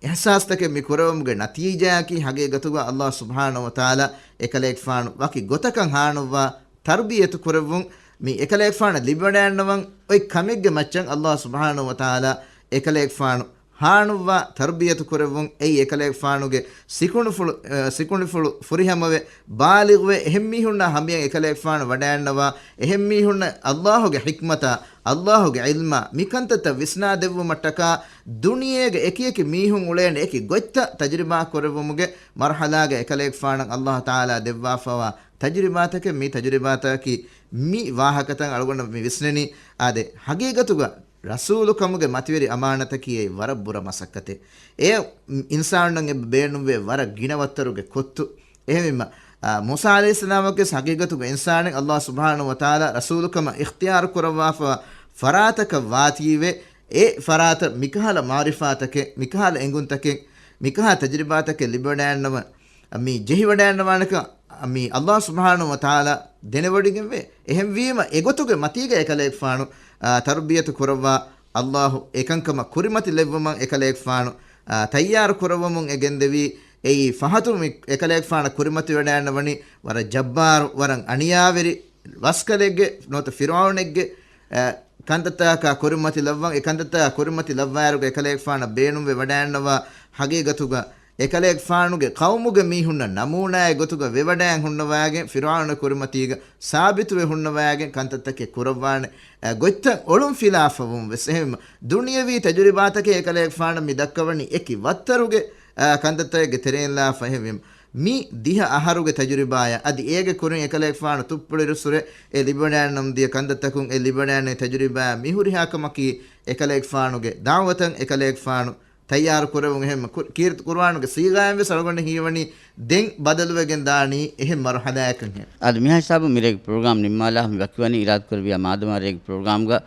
އިޙްސާސްތަކެއް މި ކުރެވުމުގެ ނަތީޖާއަކީ، ހަގީގަތުގަ ﷲ ސުބްޙާނަހޫ ވަތަޢާލާ އެކަލޭގެފާނު ވަކި ގޮތަކަށް ހާނުއްވާ ތަރުބިޔަތު ކުރެއްވުން. މި އެކަލޭގެފާނަށް ލިބިވަޑައިގަންނަވަން އޮތް ކަމެއްގެ މައްޗަށް ﷲ ސުބްޙާނަހޫ ވަތަޢާލާ އެކަލޭގެފާނު ހާނުއްވާ ތަރުބިޔަތު ކުރެއްވުން. އެއީ އެކަލޭގެފާނުގެ ސިކުނޑިފުޅު، އަ، ސިކުނޑިފުޅު ފުރިހަމަވެ، ބާލިޣުވެ، އެހެން މީހުންނާ ހަމަޔަށް އެކަލޭގެފާނު ވަޑައިގަންނަވާ، އެހެން މީހުންނަށް ﷲގެ ޙިކްމަތާ، ﷲގެ ޢިލްމާ، މިކަންތައްތައް ވިސްނާދެއްވުމަށްޓަކާ، ދުނިޔޭގެ އެކިއެކި މީހުން އުޅޭނެ އެކި ގޮތްތައް ތަޖުރިބާ ކުރެއްވުމުގެ މަރުޙަލާގަ އެކަލޭގެފާނަށް ﷲ ތަޢާލާ ދެއްވާފަވާ ތަޖުރިބާތަކެއް. މި ތަޖުރިބާތަކަކީ މި ވާހަކަތައް އަޅުގަނޑަށް މި ވިސްނެނީ. އާދެ، ހަގީގަތުގަ ރަސޫލުކަމުގެ މަތިވެރި އަމާނަތަކީ އެއީ ވަރަށް ބުރަ މަސައްކަތެއް. އެ އިންސާނުންނަށް އެބަ ބޭނުންވޭ ވަރަށް ގިނަ ވައްތަރުގެ ކޮއްތު. އެހެންވީމަ، އާ، މޫސާ ޢަލައިހިއްސަލާމަކީވެސް ހަގީގަތުގަ އިންސާނެއް. ﷲ ސުބްޙާނަހޫ ވަތަޢާލާ ރަސޫލުކަމަށް އިޚްތިޔާރު ކުރައްވާފަ ފަރާތަކަށް ވާތީވެ، އެ ފަރާތަށް މިކަހަލަ މަޢުރިފާތަކެއް، މިކަހަލަ އެނގުންތަކެއް، މިކަހަލަ ތަޖުރިބާތަކެއް ލިބިވަޑައިގަންނަވަން މި ޖެހިވަޑައިގަންނަވާނެކަން މި ﷲ ސުބްޙާނަހޫ ވަތަޢާލާ ދެނެވޮޑިގެންވޭ. އެހެންވީމަ، އެގޮތުގެ މަތީގަ އެކަލޭގެފާނު، އާ، ތަރުބިޔަތު ކުރައްވާ، ﷲ އެކަންކަމަށް ކުރިމަތި ލެއްވުމަށް އެކަލޭގެފާނު، އާ، ތައްޔާރު ކުރައްވަމުން އެ ގެންދެވީ. އެއީ ފަހަތު މި އެކަލޭގެފާނަށް ކުރިމަތިވެވަޑައިގަންނަވަނީ ވަރަށް ޖައްބާރު، ވަރަށް އަނިޔާވެރި ވަސްކަލެއްގެ ނުވަތަ ފިރުޢައުނެއްގެ، އަ، ކަންތައްތަކާ ކުރިމަތި ލައްވަން. އެ ކަންތައްތަކާ ކުރިމަތި ލައްވާއިރުގަ އެކަލޭގެފާނަށް ބޭނުންވެވަޑައިގަންނަވާ ހަގީގަތުގަ އެކަލޭގެފާނުގެ ޤައުމުގެ މީހުންނަށް ނަމޫނާއެއް ގޮތުގަ ވެވަޑައި ހުންނަވައިގެން، ފިރުޢައުނު ކުރިމަތީގަ ސާބިތުވެ ހުންނަވައިގެން ކަންތައްތަކެއް ކުރައްވާނެ، އަ، ގޮތްތައް އޮޅުން ފިލާފަވުން ވެސް. އެހެން ދުނިޔަވީ ތަޖުރިބާތަކެއް އެކަލޭގެފާނަށް މި ދައްކަވަނީ އެކި ވައްތަރުގެ، އަ، ކަންތައްތަކެއްގެ ތެރެއިން ލާފަ. އެހެންވީމަ، މި ދިހަ އަހަރުގެ ތަޖުރިބާޔަށް އަދި އޭގެ ކުރިން އެކަލޭގެފާނު ތުއްޕުޅިރުއްސުރެ އެ ލިބިވަޑައިގަންނަވަންދިޔަ ކަންތައްތަކުން އެ ލިބިވަޑައިގަންނަ ތަޖުރިބާ މި ހުރިހާ ކަމަކީ އެކަލޭގެފާނުގެ ދަޢުވަތަށް އެކަލޭގެފާނު ތައްޔާރު ކުރެވުން. އެހެން ކު-، ކީރިތި ޤުރުއާނުގެ ސީޣާއިން ވެސް އަޅުގަނޑަށް ހީވަނީ ދެން ބަދަލުވެގެން ދާނީ އެހެން މަރުޙަލާއަކަށް ހެން. އަދި މިހާ ހިސާބުން މިރޭގެ ޕްރޮގްރާމް ނިންމާލާ، މި ވަކިވަނީ އިރާދަކުރެއްވިޔާ މާދަމާ ރޭގެ ޕްރޮގްރާމްގަ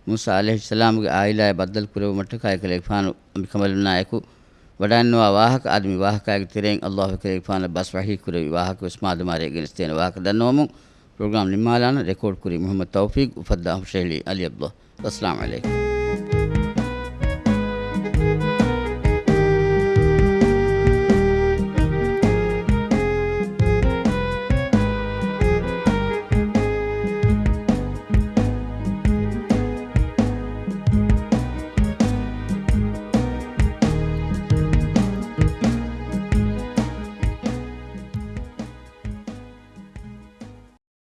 މޫސާ ޢަލައިހިއްސަލާމުގެ ޢާއިލާއާ ބައްދަލު ކުރެއްވުމަށްޓަކާ އެކަލޭގެފާނު މިކަނބަލުންނާ އެކު ވަޑައިންނަވާ ވާހަކަ އަދި މި ވާހަކައިގެ ތެރެއިން ﷲ އެކަލޭގެފާނަށް ބަސް ވަޙީ ކުރެއްވި ވާހަކަ ވެސް މާދަމާ ރޭ ގެނެސްދޭނެ ވާހަކަ ދަންނަވަމުން ޕްރޮގްރާމް ނިންމާލާނަން. ރެކޯޑް ކުރީ މުޙައްމަދު ތައުފީޤް، އުފައްދާ ހުށަހެޅީ ޢަލީ ޢަބްދުﷲ. އައްސަލާމު ޢަލައިކުމް.